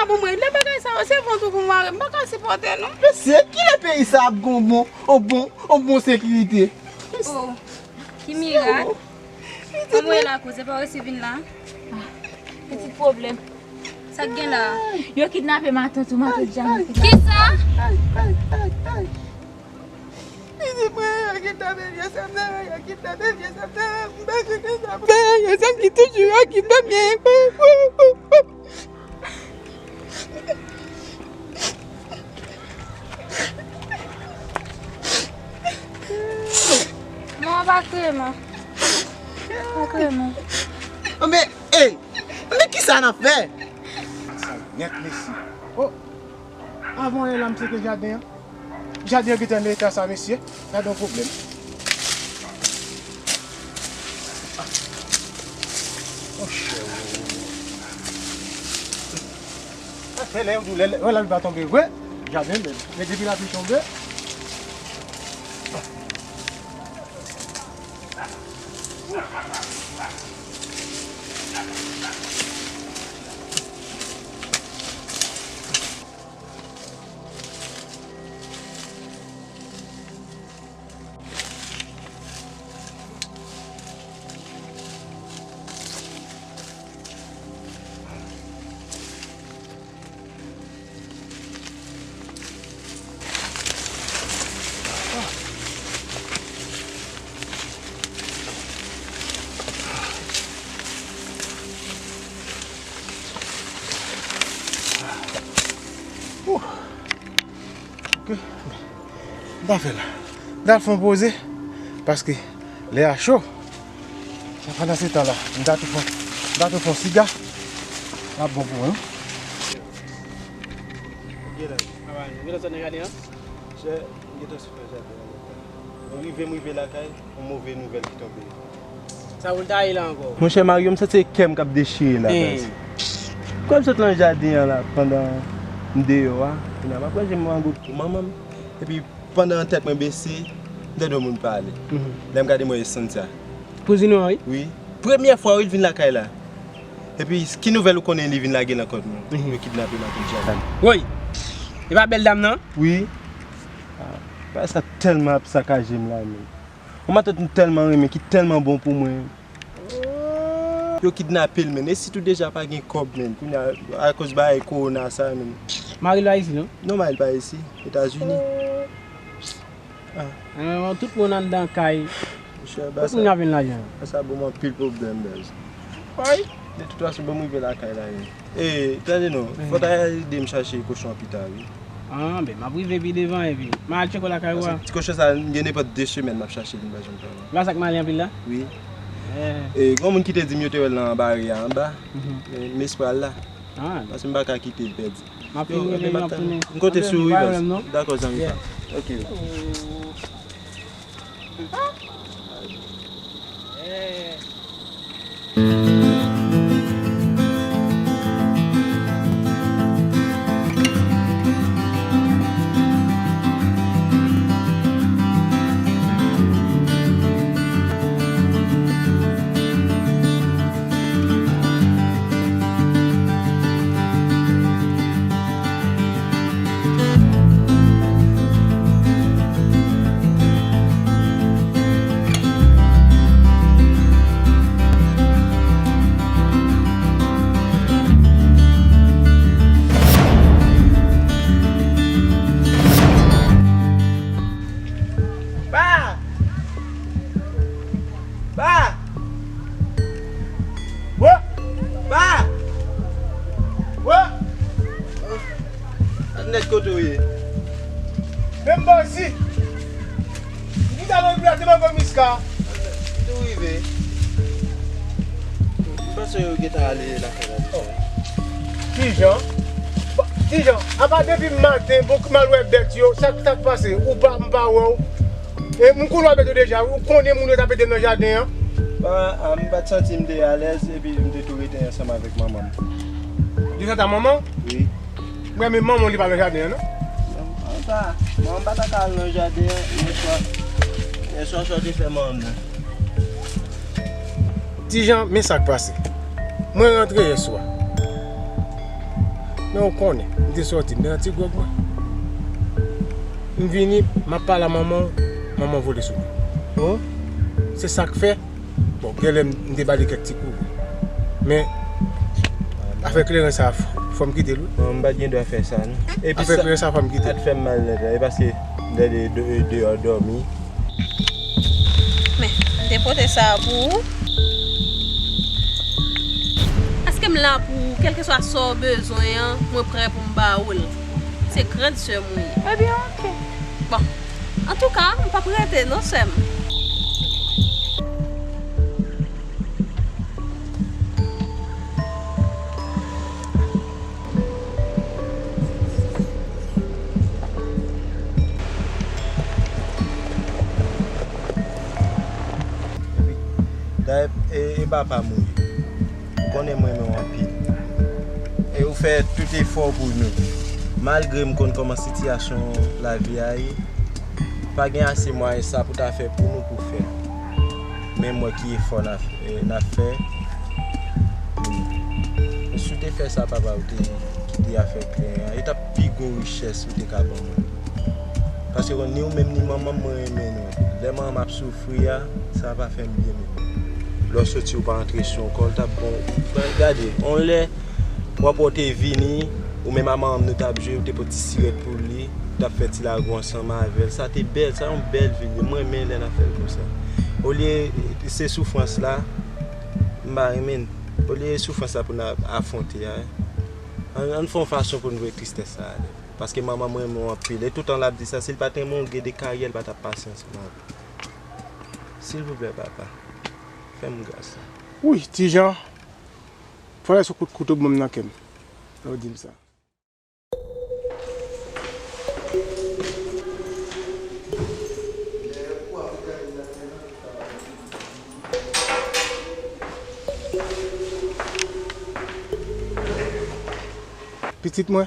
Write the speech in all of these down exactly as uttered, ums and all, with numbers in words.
Bon, mwen, lè bagay sa yo, se vant ou pou mare, m pa ka sipòte, non. Mesye, kilè peyi sa ap gon bon, on bon, on bon sekirite? Oh, ki mirak. Anmwey lakoz, se pa w resi vin la? Ah, pitit pwoblèm. Sa k gen la? Yo kidnape matant ou, matant Djamil. Kisa? Ay, ay, ay, ay. Pitit mwen, yo kidnape vye sè m nan, yo kidnape vye sè m nan. M pa konnen sa pou fè, vye sè m ki toujou yo kidnape. Non, pa kriye, man. Pa kriye, man. Men, ey, men kisa n ap fè? Sa nèt, mesye. Oh, avan yè la, m sete jaden an. Jaden an gentan nan eta sa, mesye. Gade yon pwoblèm. Ah. Monchè. Sa fè lè yo di w, lè, lè, lè lapli pa tonbe vre, jaden bèl. Men depi lapli tonbe, Ouh. Ok. M ta fè la. M ta fè yon poze. Paske lè a cho. Sa pandan se tan la. M ta tou fè, m ta tou fè yon siga. L ap bon pou mwen, wi. Ou gentan sot nan jaden an? Chè, m gentan sot nan jaden an. M rive, m rive lakay, yon move nouvèl ki tonbe. Sa pou l ta ye la ankò? Monchè Mario, m santi se kè m k ap dechire la, baz. Kòm m sot nan jaden an la, pandan m deyò a, kounye a m ap ranje mango pou manman m. Epi, pandan tèt mwen bese, m tande yon moun pale. Lè m gade, m wè se Santia. Kouzin ou an, wi? Wi. Premyè fwa, wi, l vin lakay la. Epi, ki nouvèl ou konnen li vin lage nan kont nou? Yo kidnape matant Jaden. Woy! E pa bèl dam nan? Wi. Ah, bagay sa tèlman ap sakaje m la menm. Yon matant m tèlman renmen, ki tèlman bon pou mwen. Yo kidnape l, menn. E sitou deja pa gen kòb, menn. Kounye a, akoz bagay kowona sa, menn. Mari l pa isi, non? Non, mari l pa isi. Etazini. Ah. Eh, tout moun anndan kay. Monchè, tout moun ap vin lajan. Sa ban m anpil pwoblèm, baz. Woy. De tout fason, ban m rive lakay la, menn. E, tande non, fò w ta ede m chache kochon an pita, wi. Ah, ben, m ap rive pi devan, epi m al tcheke w lakay ou a. Paske ti kochon sa, gen nenpòt de semèn m ap chache li, m pa janm jwenn li. Ou wè sa k male anpil la? Wi. Eh. E, gen yon moun ki te di m yo te wè l nan bare a anba. Men, m espre al la. Ah. Paske m pa ka kite l pèdi. M ap fin rive, m ap tounen. M konte sou ou, wi, baz. Dakò, zanmi pa m. Ok. Pa! Pa! Wo! Pa! Wo! Nèt, kote w ye? Men m bò isi. M kite alo epi la te mango miska. Tou rive. M panse yo gentan ale lakay la deja. Kijan? Bon, kijan? Apa depi maten, bon, m al wè bèt yo, sa k, sa k pase? Ou pa, m pa wè w. E m konnen w ap ede deja, ou konnen moun yo t ap ede nan jaden an. Bon, a, m pa t santi m te alèz, epi m te tou rete ansanm avèk manman m. Li santi a manman? Wi. Mwen, men manman w li pa nan jaden an, non? Non, pa. Manman m pa ta ka al nan jaden an, yè swa. Yè swa, sa w te fè manman m nan? Ti Jan, men sa k pase. Mwen rantre yè swa. Men ou konnen, m te sòti, m te nan ti gwòg mwen. M vini, m ap pale a manman w, manman w vole sou mwen. Oh, se sa k fè, bon, genlè m te ba li kèk ti kou. Men, afè kleren sa, f-, fò m kite l, wi. Non, m pa t gen dwa fè sa, non. Epi afè sa, kleren sa, fò m kite l. Sa t fè m mal nèt la, e paske m ta de-, de-, deyò dòmi. Men, m te pote sa a pou ou. Paske m la pou ou, kèlkeswa sa w bezwen an, mwen prè pou m ba ou l. Se grande sè m ou ye. Ebyen, oke. Bon, antouka, m p ap rete non, sè m. Dayè, e, e papa m ou ye. Ou konnen m renmen w anpil. E ou fè tout efò pou nou. Malgre m konn kòman sitiyasyon lavi a ye, pa gen ase mwayen sa pou ta fè pou nou pou fè. Men m wè ki efò n a fè, n ap fè pou nou. Men si w te fè sa, papa, ou te kite afè kleren an, e t ap pi gwo richès ou te ka ban mwen. Paske ni ou menm ni manman m, mwen renmen nou anpil. Lè manman m ap soufri a, sa pa fè m byen menm. Lè w soti, ou pa antre sou yon kò, l t ap bon. Gade, yon lè, w ap wè w te vini, ou menm a manman m nou t ap jwe, ou te pote ti sirèt pou li, ou t ap fè ti lago ansanm avè l. Sa te bèl, sa yon bèl vi li ye. M renmen lè n ap fè l konsa. Olye se soufrans la, m pa renmen l. Olye soufrans la pou n ap afwonte a, ann, ann fè yon fason pou n voye tristès sa ale. Paske manman m renmen w anpil. E toutan l ap di sa, si l pa t renmen w, gen de karyè l pa t ap pase ansanm avè w. Silvouplè, papa, fè m gras. Wi, Ti Jan, fò w lese yon kout kouto ban m nan kè m. Lè w di m sa. Pitit mwen,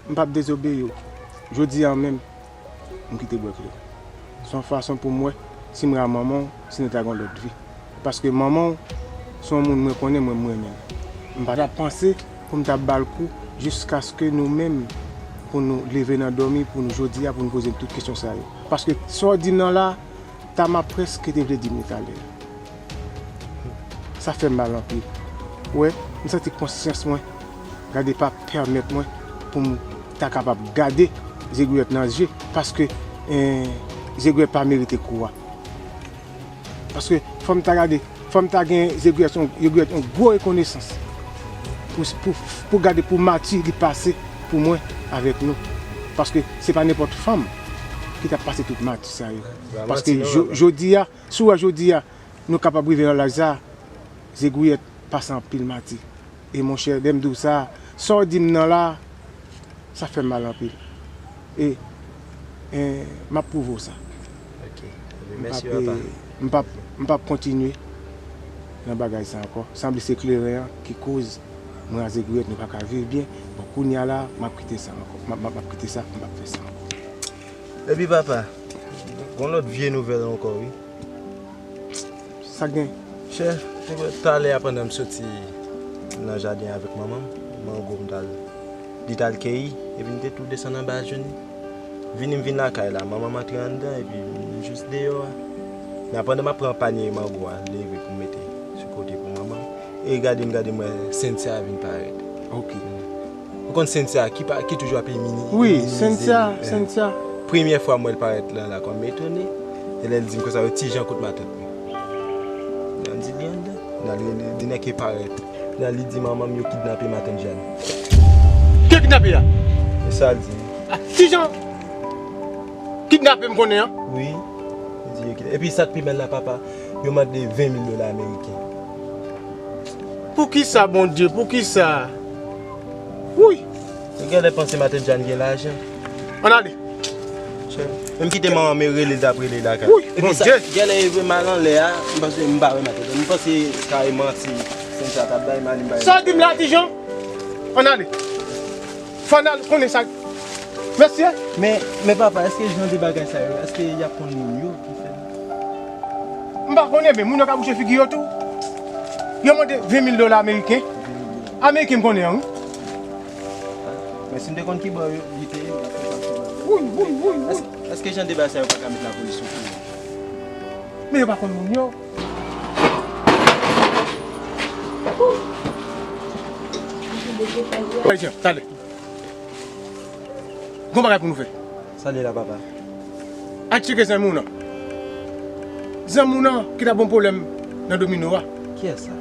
m p ap dezobeyi w. Jodi a menm, m kite bwè kleren. Se yon fason pou m wè si m ra manman w, si nou ta gen yon lòt vi. Paske manman w se yon moun mwen konnen, mwen, m renmen l. M pa t ap panse pou m ta ba l kou jiskaske nou menm, pou nou leve nan dòmi, pou nou jodi a, pou nou poze m tout kesyon sa yo. Paske sa w di m nan la, Tama prèske te vle di m li talè. Sa fè m mal anpil. Ou wè, m santi konsyans mwen, gade, pa pèmèt mwen pou m ta kapab gade Zegwiyèt nan zye, paske, eh, Zegwiyèt pa merite kou a. Paske fò m ta gade, fò m ta gen Zegwiyèt, yon, Zegwiyèt yon gwo rekonesans pou, pou, pou gade pou mati li pase pou mwen avèk nou. Paske se pa nenpòt fanm ki t ap pase tout mati sa yo. Paske jodi a, si w wè jodi a, nou kapab rive nan laj sa, Zegwiyèt pase anpil mati. E monchè, lè m di w sa, sa w di m nan la, sa fè m mal anpil. E, e, m ap pwouve w sa. Ok. M p ap, m p ap, m p ap kontinye nan bagay sa ankò. Sanble se kleren an ki koz mwen a Zegwiyèt nou pa ka viv byen. Bon, kounye a la, m ap kite sa ankò. M ap, m ap, m ap kite sa, m p ap fè sa ankò. Epi papa, gon lòt vye nouvèl ankò, wi. Sa gen? Chè, talè a pandan m soti nan jaden avèk manman m, mango m t al, li t al keyi, epi m te tou desann anba a jwenn li. Vini m vin lakay la, manman m antre anndan, epi m jis deyò a. Men pandan m ap pran panye mango a, leve pou m mete sou kote pou manman m. E gade m, gade m wè Cynthia vin parèt. Ok. Ou konn Cynthia ki pa, ki toujou ap emini-, wi, eminize, Cynthia, eh. Cynthia. Premyè fwa m wè l parèt la, la kòm etone. E lè l di m konsa, yo Ti Jan kot matant mwen. Nan di li anndan. Nan li, li, li nèk e parèt. Nan li di manman m yo kidnape matant Jàn. Ki kidnape a? E sa l di. Ah, Ti Jan kidnape m konnen an? Wi. Li di yo kidnape. Epi sa k pi bèl la, papa, yo mande ven mil dola ameriken. Poukisa, Bondye, poukisa? Wouy! Mwen genlè panse matant Jàn gen lajan. Ann ale. Chè, men m kite manman m rele l t ap rele lakay. Wouy, Bondye! Epi sa, genlè e vre m al anlè a, m panse m pa wè matant Jàn. M panse se kare manti Cynthia t ap bay, m ale m bay. Sa w di m la, Ti Jan? Ann ale. Fò n al konnen sa. Mesye! Men, men papa, èske jan de bagay sa yo, èske y ap konn moun yo ki fè l? M pa konnen, men moun yo ka bouche figi yo tou. Yo mande ven mil dola ameriken. Ameriken m konnen an, wi. Men si m te konn ki bò yo li te ye, m t ap fè sa sou bagay. Wouy, wouy, wouy, wouy. Èske, èske jan de bagay sa yo pa ka met lapolis sou kou yo? Men yo pa konn moun yo. Pèsyon, tande. Gon bagay pou nou fè. Sa li la, papa? Al tcheke zanmi w nan. Zanmi w nan ki t ap bon pwoblèm nan domino a. Kiyès sa?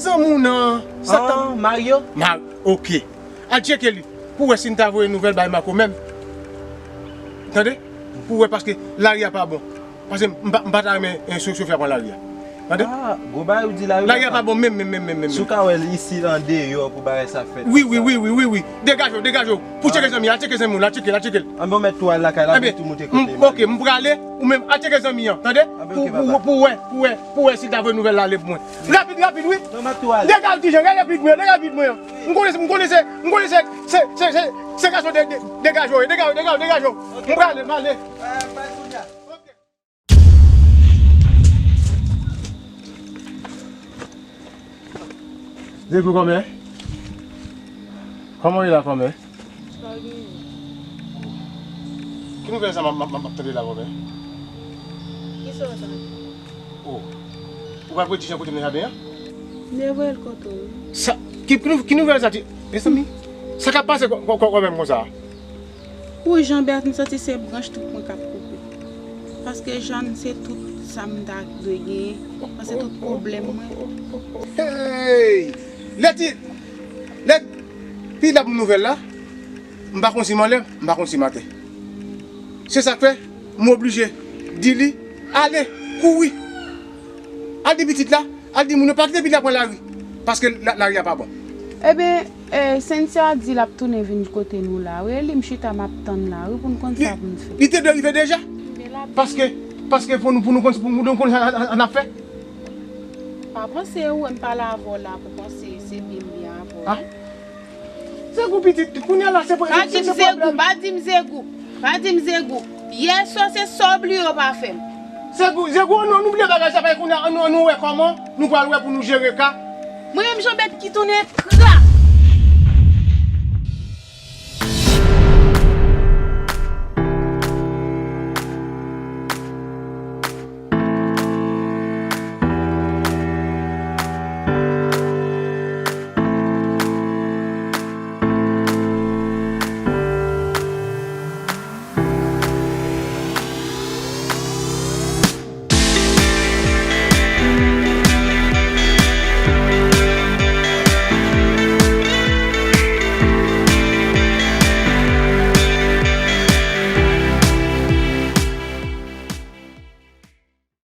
Zanmi w nan. Sa k t ap Ah, Mario? Ma, ok. Al tcheke li pou wè si n ta voye nouvèl bay Marco menm. Tande? Pou wè, paske lari a pa bon. Paske m pa, m pa ta renmen, eh, Sofia pran lari a. Tande? Ah, gwo bagay ou di la, wi, papa. Lari a pa bon menm, menm, menm, menm, menm. Si w ka wè l isi la andeyò pou bagay sa fèt. Wi, wi, wi, wi, wi, wi. Degaje w, degaje w. Pou tcheke zanmi a, al tcheke zanmi w la, al tcheke l, al tcheke l. Anben, w mèt tou al lakay la, mwen tou moute kote m. Ok, m prale, ou menm, al tcheke zanmi an, tande? Anben, ok, papa. Pou, pou, pou wè, pou wè, pou wè si l ta voye nouvèl la ale pou mwen. Rapid, rapid, wi. Non, m ap tou ale. Degaje w, Tijan, gade rapid mwen, gade rapid mwen. M konnen se, m konnen se, m konnen se, se, se, se, se gason de, de, degaje w, degaje w, degaje w, degaje w. M prale, m ale. Zegou, kòmè? Kòman w ye la, kòmè? Sa genyen? Ki nouvèl sa m ap, m ap, m ap tande la, kòmè? Kisa w tande? Oh. Ou pa predi jan kote m nan jaden an? M te voye l kote w. Sa, ki, ki nou-, ki nouvèl sa, ti, mezanmi? Sa k ap pase kò, kò, kò, kòmè m konsa? Pou Jean Bertin, m santi se branch tout mwen k ap koupe. Paske Jeanne se tout sa m ta dwe genyen. Paske tout pwoblèm mwen. Hey! Lè ti, lè pitit la pou nouvèl la, m pa konn si m anlè, m pa konn si m atè. Se sa k fè, m oblije di li, ale, kouri. Al di pitit la, al di moun yo pa kite pitit la pran lari. Paske la, lari a pa bon. Ebyen, eh, Cynthia di l ap tounen vin kote nou la. Wi, li m chita m ap tann la, wi, pou n konn sa pou n fè. Li te dwe rive deja. Paske, paske pou nou, pou nou konn, pou nou konn sa n ap fè. Pa panse ou wè m pale avè w la pou panse se byen m byen avè w. Ah. Zegou pitit, kounye a la se, pa di m se, se Zegou, pwoblèm. Pa di m Zegou, pa di m Zegou. Yè swa se sa w bliye w pa fè m. Zegou, Zegou, nou, nou bliye bagay sa, pa kounye a, nou, nou wè kòman nou pral wè pou nou jere ka. Mwen menm Jean Bertin ki tounen kra.